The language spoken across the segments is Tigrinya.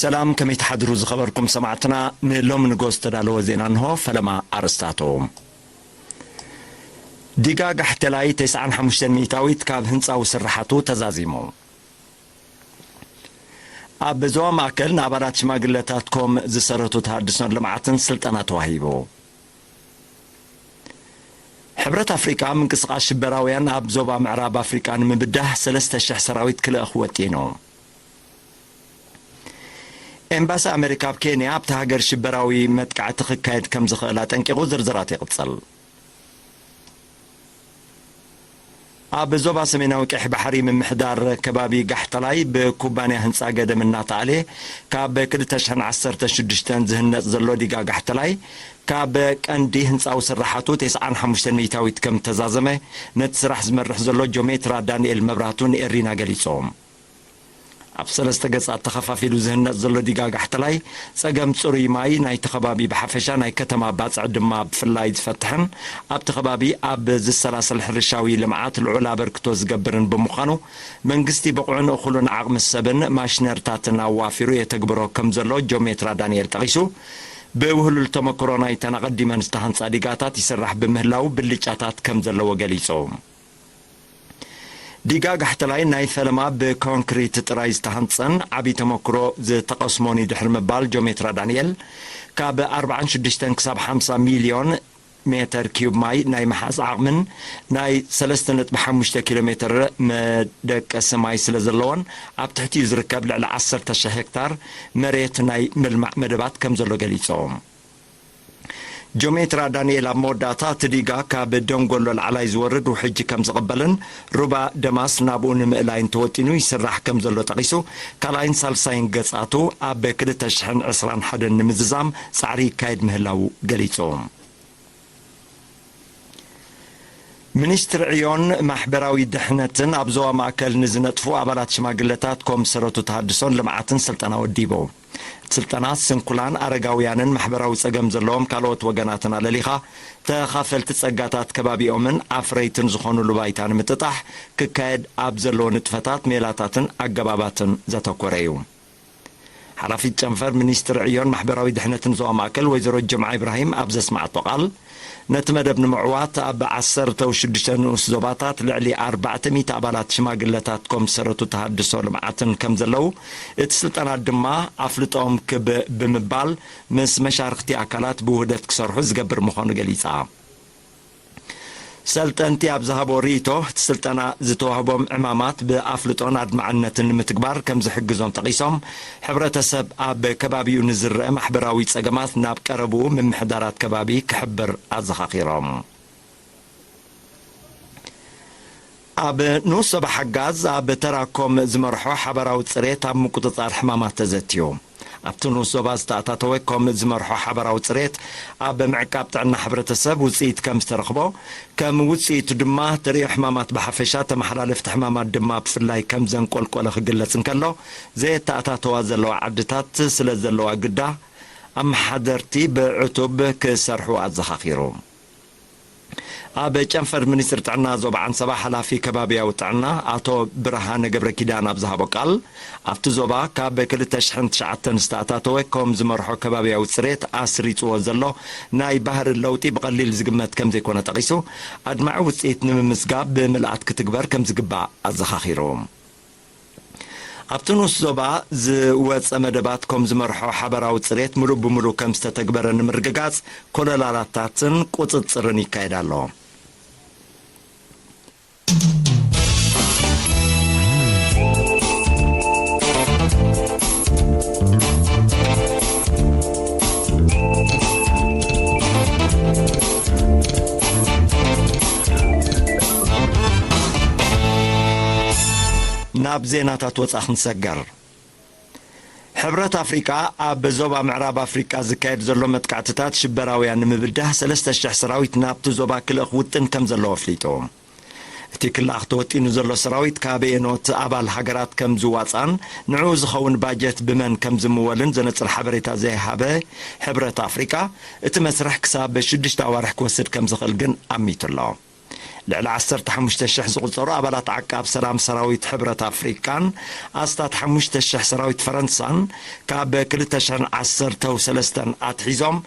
ሰላም፣ ከመይ ትሓድሩ ዝኸበርኩም ሰማዕትና? ንሎሚ ንጎ ዝተዳለወ ዜና እንሆ። ፈለማ ኣርእስታቱ። ዲጋ ጋሕተላይ ተስዓን ሓሙሽተን ሚእታዊት ካብ ህንጻዊ ስራሓቱ ተዛዚሙ። ኣብ ዞባ ማእከል ንኣባላት ሽማግለታት ኮም ዝሰረቱ ተሃድሶን ልምዓትን ስልጠና ተዋሂቡ። ሕብረት ኣፍሪቃ ምንቅስቓስ ሽበራውያን ኣብ ዞባ ምዕራብ ኣፍሪቃ ንምብዳህ ሰለስተ ሽሕ ሰራዊት ክልእኽ ወጢኑ። ኤምባሲ ኣመሪካ ኣብ ኬንያ ኣብቲ ሃገር ሽበራዊ መጥቃዕቲ ክካየድ ከም ዝኽእል ኣጠንቂቑ። ዝርዝራት ይቕጽል። ኣብ ዞባ ሰሜናዊ ቀይሕ ባሕሪ ምምሕዳር ከባቢ ጋሕተላይ ብኩባንያ ህንጻ ገደም እናተኣልየ ካብ ክልተ ሽሕን ዓሰርተ ሽዱሽተን ዝህነጽ ዘሎ ዲጋ ጋሕተላይ ካብ ቀንዲ ህንጻዊ ስራሓቱ ተስዓን ሓሙሽተን ሚእታዊት ከም ተዛዘመ ነቲ ስራሕ ዝመርሕ ዘሎ ጆሜትራ ዳንኤል መብራህቱ ንኤሪና ገሊጾም። ኣብ ሰለስተ ገጻት ተኸፋፊሉ ዝህነጽ ዘሎ ዲጋ ጋሕተላይ፣ ጸገም ጽሩይ ማይ ናይቲ ከባቢ ብሓፈሻ፣ ናይ ከተማ ባጽዕ ድማ ብፍላይ ዝፈትሕን ኣብቲ ከባቢ ኣብ ዝሰላሰል ሕርሻዊ ልምዓት ልዑል ኣበርክቶ ዝገብርን ብምዃኑ፣ መንግስቲ ብቑዕን እኹልን ዓቕሚ ሰብን ማሽነርታትን ኣዋፊሩ የተግብሮ ከም ዘሎ ጆሜትራ ዳንኤል ጠቒሱ፣ ብውህሉል ተመክሮ ናይተን ኣቐዲመን ዝተሃንጻ ዲጋታት ይስራሕ ብምህላው ብልጫታት ከም ዘለዎ ገሊጹ። ዲጋ ጋሕተላይ ናይ ፈለማ ብኮንክሪት ጥራይ ዝተሃንጸን ዓቢ ተመክሮ ዝተቐስሞን እዩ ድሕሪ ምባል ጆሜትራ ዳንኤል፣ ካብ ኣርባዓን ሽዱሽተን ክሳብ ሓምሳ ሚልዮን ሜተር ኪዩብ ማይ ናይ ምሓዝ ዓቕምን ናይ ሰለስተ ነጥቢ ሓሙሽተ ኪሎ ሜተር መደቀሲ ማይ ስለ ዘለዎን ኣብ ትሕቲኡ ዝርከብ ልዕሊ ዓሰርተ ሽሕ ሄክታር መሬት ናይ ምልማዕ መደባት ከም ዘሎ ገሊጾም። ጆሜትራ ዳንኤል ኣብ መወዳእታ እቲ ዲጋ ካብ ደንጎሎ ላዕላይ ዝወርድ ውሕጅ ከም ዝቕበልን ሩባ ደማስ ናብኡ ንምእላይን ተወጢኑ ይስራሕ ከም ዘሎ ጠቒሱ፣ ካልኣይን ሳልሳይን ገጻቱ ኣብ ክልተ ሽሕን ዕስራን ሓደን ንምዝዛም ጻዕሪ ይካየድ ምህላዉ ገሊጹ። ሚኒስትሪ ዕዮን ማሕበራዊ ድሕነትን ኣብ ዞባ ማእከል ንዝነጥፉ ኣባላት ሽማግለታት ኮም ሰረቱ ተሃድሶን ልምዓትን ስልጠና ወዲቡ። እቲ ስልጠና ስንኩላን ኣረጋውያንን ማሕበራዊ ጸገም ዘለዎም ካልኦት ወገናትን ኣለሊኻ፣ ተኻፈልቲ ጸጋታት ከባቢኦምን ኣፍረይትን ዝኾኑሉ ባይታ ንምጥጣሕ ክካየድ ኣብ ዘለዎ ንጥፈታት፣ ሜላታትን ኣገባባትን ዘተኮረ እዩ። ሓላፊት ጨንፈር ሚኒስትሪ ዕዮን ማሕበራዊ ድሕነትን ዞባ ማእከል ወይዘሮ ጀምዓ ኢብራሂም ኣብ ዘስማዓቶ ቃል፣ ነቲ መደብ ንምዕዋት ኣብ ዓሰርተ ሽዱሽተ ንኡስ ዞባታት ልዕሊ ኣርባዕተ ሚእቲ ኣባላት ሽማግለታት ኮም ሰረቱ ተሃድሶ ልምዓትን ከም ዘለዉ፣ እቲ ስልጠና ድማ ኣፍልጦም ክብ ብምባል ምስ መሻርኽቲ ኣካላት ብውህደት ክሰርሑ ዝገብር ምዃኑ ገሊጻ። ሰልጠንቲ ኣብ ዝሃቦ ርእይቶ፣ እቲ ስልጠና ዝተዋህቦም ዕማማት ብኣፍልጦን ኣድማዕነትን ንምትግባር ከም ዝሕግዞም ጠቒሶም፣ ሕብረተሰብ ኣብ ከባቢኡ ንዝረአ ማሕበራዊ ጸገማት ናብ ቀረብኡ ምምሕዳራት ከባቢ ክሕብር ኣዘኻኺሮም። ኣብ ንኡስ ዞባ ሓጋዝ ኣብ ተራ ኮም ዝመርሖ ሓባራዊ ጽሬት ኣብ ምቁጽጻር ሕማማት ተዘትዩ። ኣብቲ ንኡስ ዞባ ዝተኣታተወ ኮም ዝመርሖ ሓባራዊ ጽሬት ኣብ ምዕቃብ ጥዕና ሕብረተሰብ ውጽኢት ከም ዝተረኽቦ፣ ከም ውጽኢቱ ድማ ተርእዮ ሕማማት ብሓፈሻ፣ ተመሓላለፍቲ ሕማማት ድማ ብፍላይ ከም ዘንቆልቆለ ክግለጽ እንከሎ፣ ዘየተኣታተዋ ዘለዋ ዓድታት ስለ ዘለዋ ግዳ፣ ኣመሓደርቲ ብዕቱብ ክሰርሑ ኣዘኻኺሩ። ኣብ ጨንፈር ሚኒስትሪ ጥዕና ዞባ ዓንሰባ ሓላፊ ከባብያዊ ጥዕና ኣቶ ብርሃነ ገብረ ኪዳን ኣብ ዝሃቦ ቃል፣ ኣብቲ ዞባ ካብ ክልተ ሽሕን ትሽዓተን ዝተኣታተወ ኮም ዝመርሖ ከባብያዊ ጽሬት ኣስሪጽዎ ዘሎ ናይ ባህሪ ለውጢ ብቐሊል ዝግመት ከም ዘይኮነ ጠቒሱ፣ ኣድማዒ ውጽኢት ንምምዝጋብ ብምልኣት ክትግበር ከም ዝግባእ ኣዘኻኺሩ። ኣብቲ ንኡስ ዞባ ዝወጸ መደባት ኮም ዝመርሖ ሓባራዊ ጽሬት ምሉእ ብምሉእ ከም ዝተተግበረ ንምርግጋጽ ኮለላላታትን ቁጽጽርን ይካየድ ኣሎ። ናብ ዜናታት ወጻኢ ክንሰገር። ሕብረት ኣፍሪቃ ኣብ ዞባ ምዕራብ ኣፍሪቃ ዝካየድ ዘሎ መጥቃዕትታት ሽበራውያን ንምብዳህ ሰለስተ ሽሕ ሰራዊት ናብቲ ዞባ ክልእኽ ውጥን ከም ዘለዎ ኣፍሊጡ። እቲ ክልኣኽ ተወጢኑ ዘሎ ሰራዊት ካበየኖት ኣባል ሃገራት ከም ዝዋጻን ንዕኡ ዝኸውን ባጀት ብመን ከም ዝምወልን ዘነጽር ሓበሬታ ዘይሃበ ሕብረት ኣፍሪቃ፣ እቲ መስርሕ ክሳብ ሽዱሽተ ኣዋርሕ ክወስድ ከም ዝኽእል ግን ኣሚቱ ኣሎ። ልዕሊ ዓሰርተ ሓሙሽተ ሽሕ ዝቑጸሩ ኣባላት ዓቃብ ሰላም ሰራዊት ሕብረት ኣፍሪቃን ኣስታት ሓሙሽተ ሽሕ ሰራዊት ፈረንሳን ካብ ክልተ ሽሕን ዓሰርተው ሰለስተን ኣትሒዞም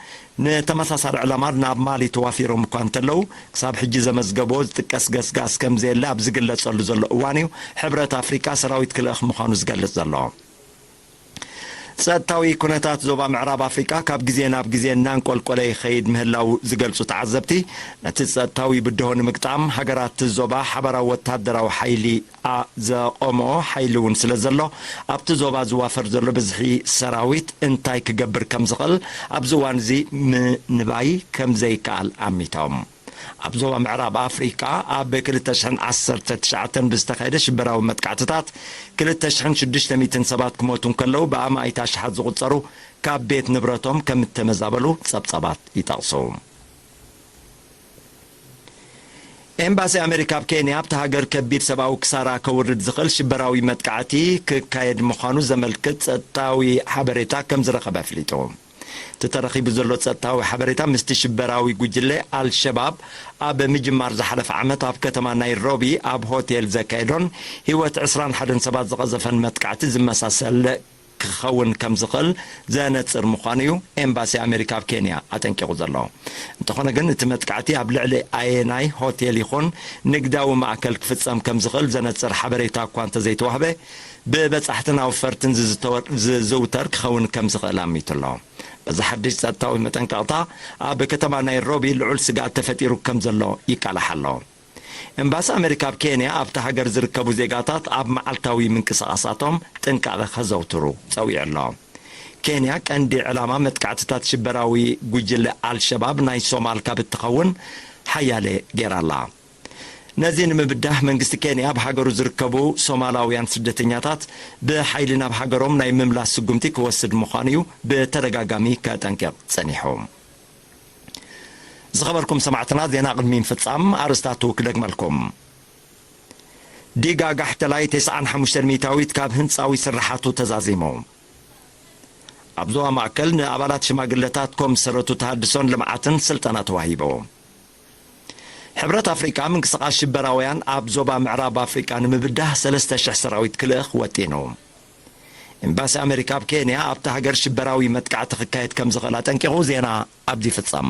ንተመሳሳሊ ዕላማ ናብ ማሊ ተዋፊሮም እኳ እንተለዉ፣ ክሳብ ሕጂ ዘመዝገቦ ዝጥቀስ ገስጋስ ከም ዘየለ ኣብ ዝግለጸሉ ዘሎ እዋን እዩ ሕብረት ኣፍሪቃ ሰራዊት ክልእኽ ምዃኑ ዝገልጽ ዘሎ። ጸጥታዊ ኩነታት ዞባ ምዕራብ ኣፍሪቃ ካብ ግዜ ናብ ግዜ እናንቆልቆለ ይኸይድ ምህላው ዝገልጹ ተዓዘብቲ፣ ነቲ ጸጥታዊ ብድሆ ንምግጣም ሃገራት ዞባ ሓባራዊ ወታደራዊ ሓይሊ ኣ-፣ ዘቆምኦ ሓይሊ እውን ስለ ዘሎ፣ ኣብቲ ዞባ ዝዋፈር ዘሎ ብዝሒ ሰራዊት እንታይ ክገብር ከም ዝኽእል ኣብዚ እዋን እዚ ምንባይ ከም ዘይከኣል ኣሚቶም። ኣብ ዞባ ምዕራብ ኣፍሪቃ ኣብ ክልተ ሽሕን ዓሰርተ ትሽዓተን ብዝተኻየደ ሽበራዊ መጥቃዕትታት ክልተ ሽሕን ሽዱሽተ ሚእትን ሰባት ክሞቱ እንከለዉ፣ ብኣማኢት ኣሽሓት ዝቑጸሩ ካብ ቤት ንብረቶም ከም እተመዛበሉ ጸብጻባት ይጠቕሱ። ኤምባሲ ኣሜሪካ ኣብ ኬንያ ኣብቲ ሃገር ከቢድ ሰብኣዊ ክሳራ ከውርድ ዝኽእል ሽበራዊ መጥቃዕቲ ክካየድ ምዃኑ ዘመልክት ጸጥታዊ ሓበሬታ ከም ዝረኸበ ኣፍሊጡ። እቲ ተረኺቡ ዘሎ ጸጥታዊ ሓበሬታ ምስቲ ሽበራዊ ጉጅለ ኣልሸባብ ኣብ ምጅማር ዝሓለፈ ዓመት ኣብ ከተማ ናይሮቢ ኣብ ሆቴል ዘካየዶን ህይወት ዕስራን ሓደን ሰባት ዝቐዘፈን መጥቃዕቲ ዝመሳሰል ክኸውን ከም ዝኽእል ዘነጽር ምዃኑ እዩ ኤምባሲ ኣሜሪካ ኣብ ኬንያ ኣጠንቂቑ ዘሎ። እንተኾነ ግን እቲ መጥቃዕቲ ኣብ ልዕሊ ኣየናይ ሆቴል ይኹን ንግዳዊ ማእከል ክፍጸም ከም ዝኽእል ዘነጽር ሓበሬታ እኳ እንተዘይተዋህበ፣ ብበጻሕትን ኣውፈርትን ዝዝተወር-፣ ዝዝውተር ክኸውን ከም ዝኽእል ኣሚቱ ኣሎ። በዚ ሓድሽ ጸጥታዊ መጠንቀቕታ ኣብ ከተማ ናይሮቢ ልዑል ስግኣት ተፈጢሩ ከም ዘሎ ይቃላሕ ኣሎ። ኤምባሲ ኣሜሪካ ኣብ ኬንያ ኣብታ ሃገር ዝርከቡ ዜጋታት ኣብ መዓልታዊ ምንቅስቓሳቶም ጥንቃቐ ከዘውትሩ ጸዊዑ ኣሎ። ኬንያ ቀንዲ ዕላማ መጥቃዕትታት ሽበራዊ ጉጅለ ኣልሸባብ ናይ ሶማል ካብ እትኸውን ሓያለ ገይራ ኣላ። ነዚ ንምብዳህ መንግስቲ ኬንያ ኣብ ሃገሩ ዝርከቡ ሶማላውያን ስደተኛታት ብሓይሊ ናብ ሃገሮም ናይ ምምላስ ስጉምቲ ክወስድ ምዃኑ እዩ ብተደጋጋሚ ከጠንቅቕ ጸኒሑ። ዝኸበርኩም ሰማዕትና፣ ዜና ቅድሚ ምፍጻም ኣርእስታቱ ክደግመልኩም። ዲጋ ጋሕተላይ ተስዓን ሓሙሽተን ሚእታዊት ካብ ህንጻዊ ስርሓቱ ተዛዚሙ። ኣብ ዞባ ማእከል ንኣባላት ሽማግለታት ኮም ሰረቱ ተሃድሶን ልምዓትን ስልጠና ተዋሂቡ። ሕብረት ኣፍሪቃ ምንቅስቓስ ሽበራውያን ኣብ ዞባ ምዕራብ ኣፍሪቃ ንምብዳህ ሰለስተ ሽሕ ሰራዊት ክልእኽ ወጢኑ። ኤምባሲ ኣሜሪካ ኣብ ኬንያ ኣብታ ሃገር ሽበራዊ መጥቃዕቲ ክካየድ ከም ዝኽእል ኣጠንቂቑ። ዜና ኣብዚ ይፍጸም።